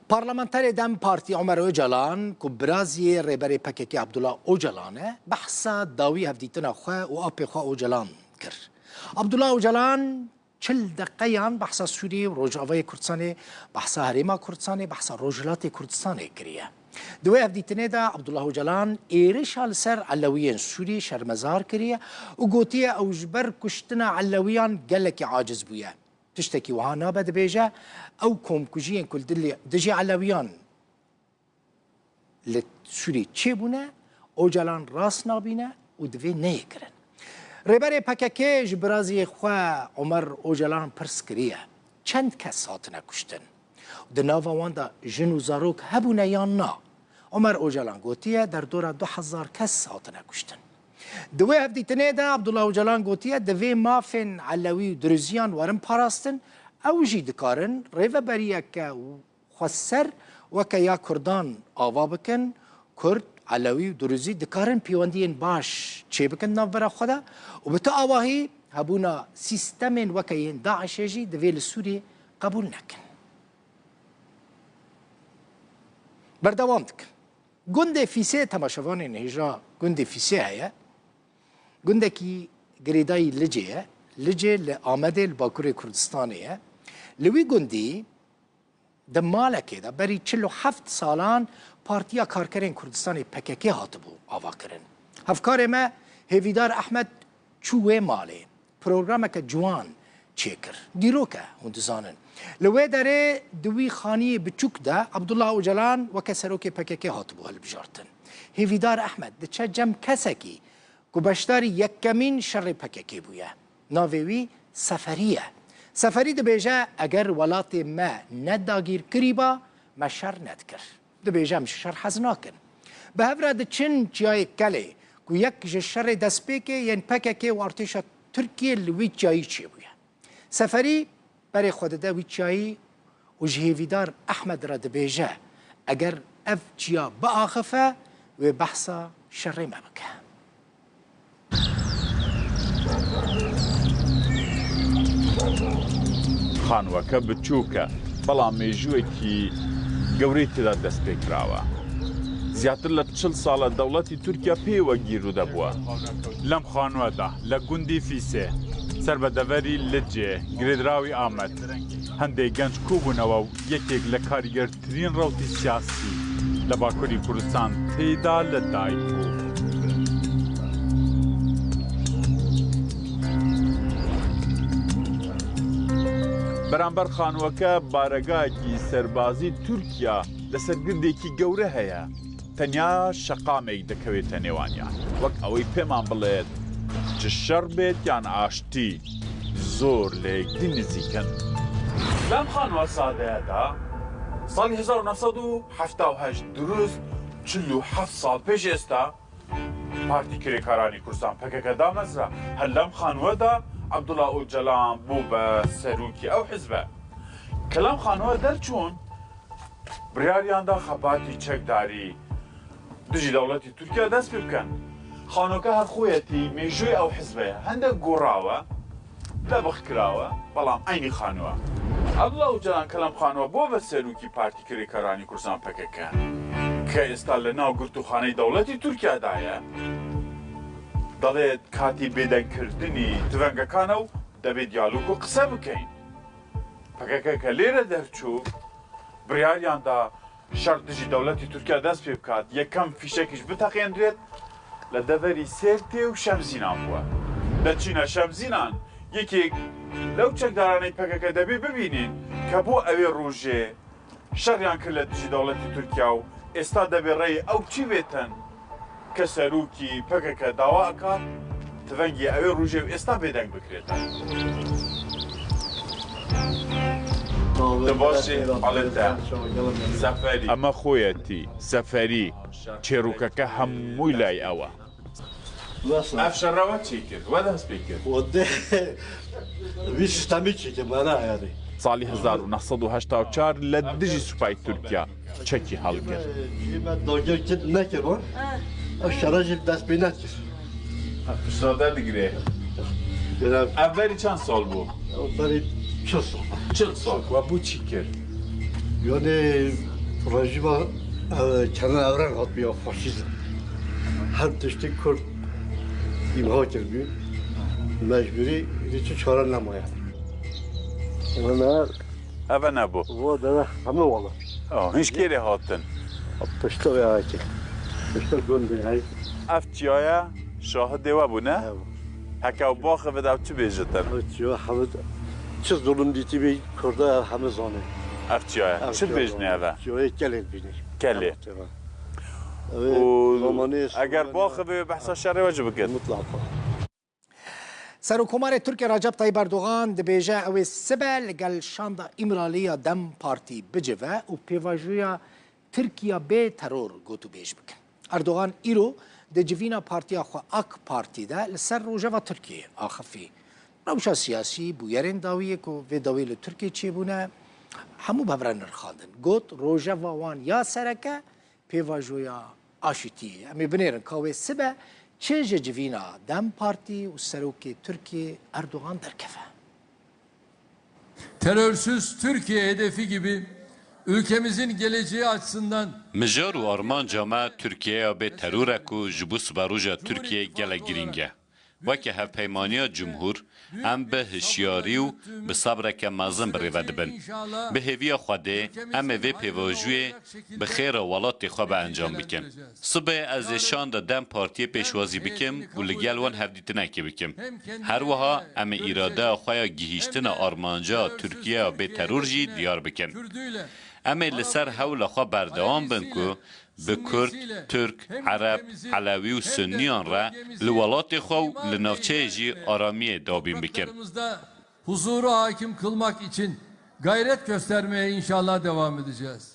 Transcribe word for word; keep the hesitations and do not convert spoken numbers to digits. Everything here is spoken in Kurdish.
Parlamenterê DEM Partî Omer Ocalan, ku biraziyê rêberê P K K Abdullah Ocalan e, behsa dawî hevdîtina xwe û apê xwe Ocalan kir. Abdullah Ocalan çil deqeyan behsa Sûriyê û Rojavayê Kurdistanê, behsa Herêma Kurdistanê, behsa Rojhilatê Kurdistanê kiriye. Di wê hevdîtinê de Abdullah Ocalan êrişa li ser Elewiyên Sûrî şermezar kiriye û gotiye ew ji ber kuştina Elewiyan gelekî aciz bûye. Tiştekî wiha nabe, dibêje, ew komkujiyên ku li dilê, dijî Elewiyan li Sûrî çêbûne, Ocalan rast nabîne û divê neyê kirin. Rêberê P K K ji biraziyê xwe Omer Ocalan pirs kiriye, çend kes hatine kuştin? Di nava wan de jin û zarok hebûne yan na? Omer Ocalan gotiye, derdora du hezar kes hatine kuştin. Di wê hevdîtinê de Abdullah Ocalan gotiye, divê mafên Elewî û Dirûziyan werin parastin, ew jî dikarin rêveberiyeke xweser weke ya Kurdan ava bikin, Kurd, Elewî û Dirûzî dikarin pêwendiyên baş çêbikin di navbera xwe de û bi tu awahî hebûna sîstemên weke yên DAIŞê jî divê li Sûriyê qebûl nekin. Berdewam dikin. Gundê Fîsê, temaşevanên hêja gundê Fîsê heye. Gundekî girêdayî Licê ye. Licê li Amedê, li Bakurê Kurdistanê ye. Li wî gundî di malekê de berî çil û heft salan Partiya Karkerên Kurdistanê, P K K, hatibû avakirin. Hevkarê me Hêvîdar Ehmed çû wê malê. Programeke ciwan çêkir. Dîrok e, hûn dizanin. Li wê derê di wî xaniyê biçûk de Abdullah Ocalan weke serokê P K K hatibû hilbijartin. Hêvîdar Ehmed diçe cem kesekî ku beşdarî yekemîn şerê P K K bûye. Navê wî Seferî ye. Seferî dibêje, eger welatê me ne dagîr kirîba, me şer nedikir. Dibêje, em ji şer hez nakin. Bi hev re diçin Çiyayê Kelê, ku yek ji şerê destpêkê yên P K K û artêşa Tirkiyê li wî çiyayî çêbûye. Seferî berê xwe dide wî çiyayî û ji Hêvîdar Ehmed re dibêje, eger ev çiya biaxife, wê behsa şerê me bike. Xanweke biçûk e, belam mêjûyekî gewrî tê de dest pê kirawe. Zêdetir li çil sal e dewletî Tirkiye pê ve gîrûde bûye. Lem xanwe de, li gundî Fîsê, ser bi deverî Licê, girêdrawî Amed, hindê genc kû bûnewe û yekêk li karîgertirîn rewtî siyasî li Bakurî Kurdistan tê de li dayik bû. Beramber xanweke baregahekî serbazî Tirkiye li ser girdekî gewre heye. Tenya şeqamêk dikewête nêwaniyan. Wek ewê pêman bilet, çi şer bêt yan aştî, zor li yekdî nizîk in. Lem xanwa sade de salî hezar û neh sed û hefta û heşt, dirust çil û heft sal pêş êsta, Partî Kirêkaranî Kurdistan, P K K, damezra. Her lem xanwe de Abdullah Ocalan bû be serokî ew hizbe. Ke lem xanwe derçûn, biryariyan da xebatî çekdarî dijî dewletî Tirkiye dest pê bikin. Xanoke her xuyetî mêjûyê ew hizbe ye. Hindek gorawe, lebix kirawe, belam eynî xanowe. Abdullah Ocalan ke lem xanowe bû ve serokî Partî Kirêkaranî Kurdistan, P K K, ke êsta li nav girtûxaneyê dewletî Tirkiye de ye. Delê katî bêdengkirdinî tivengekan ew debê diyalog û qise bikeyn. P K K ke lêre derçû, biryariyan da şer dijî dewletî Tirkiye dest pê bikat, yekem fîşekî jî biteqênrêt, li deverî Sêrtê û Şemzînan bûye. Li çîna Şemzînan yekêk lew çekdaranê P K K debê bibînîn, ke bo ewê rojê şeriyan kir li dijî dewletî Tirkiye û êsta debê reyê ew çî bêtin. Ke serokî P K K dawa kat, tivengî ewê rojê û êsta bêdeng bikrêt. Di başê halet de Seferî. Ema xuyetî, Seferî, çêrokeke hemûy lay ew e. Ev şerre we çêkir, we dest pê kir. Wede vî sîstemî çêkir, me nehêrî. Salî hezar û neh sed û heşta û çar li dijî supayê Tirkiye çekî helkir. Cî me dagir kir, nekir wan. Ev şere jî dest pê nekir. Pişta te digire. Ev berî çend sal bû? Berî çil sal. Çil sal. We bû çi kir? Yani Rejîma, e, Kemal Evren hatibû ya faşîzm. Her tiştê Kurd îmha kiribû. Mecbûrî, êdî çi çare nemaye. Wala Eve nebû. Vo deve heme wala. Oh, hîç kêrê hatin. Pişta ya ki. Pişta gundê hey. Ev çiyaya şahidê we bûne. Ev. Heke ew baxivit ew çi bêjitin? Ev çiya hemid çi zulum dîtî bî Kurda ev heme zane. Ev çiyaya. Ev Çi çiya dibêjinê zane. Eve? Çiyayê kelê dibînê. Kelê. Ev çiya. Ev Û zamanê eger Suleymanî baxivê wê behsa şerê we jî bikit. Mutlaka. Serokkomarê Tirkiye Recep Tayyip Erdogan dibêje ew ê sibe li gel şanda Îmraliya DEM Partî bicive û pêvajoya Tirkiya bê teror gotûbêj bikin. Erdogan îro di civîna partiya xwe AK Partî de li ser rojeva Tirkiyê axifî. Rewşa siyasî, bûyerên dawiyê ku vê dawî li Tirkiyê çêbûne, hemû bi hev re nirxandin. Got, rojeva wan ya sereke pêvajoya aşîtiyê. Em ê binêrin ka wê sibe çi ji civîna DEM Partî û Serokê Tirkiyê Erdogan derkeve. Terörsüz Türkiye hedefi gibi ülkemizin geleceği açısından Mijar û armanca me Tirkiyeya bê teror e ku ji bo siberoja Tirkiyeyê gelek girîng e. Weke Hevpeymaniya Cumhur, em bi hişyarî û bi sebreke mezin bi rê ve dibin. Bi hêviya Xwedê, em ê vê pêvajoyê bi xêra welatê xwe bi encam bikin. Sibê ez ê şanda DEM Partiyê pêşwazî bikim û li gel wan hevdîtinekê bikim. Her wiha em ê îradeya xwe ya gihîştina armanca Tirkiyeya bê teror jî diyar bikin. Em ê li ser hewla xwe berdewam bin ku bi Kurd, Tirk, Ereb, Elewî û Sunniyan re li welatê xwe û li navçeyê jî aramiyê dabîn bikin. Huzuru hakim kılmak için gayret göstermeye inşallah devam edeceğiz.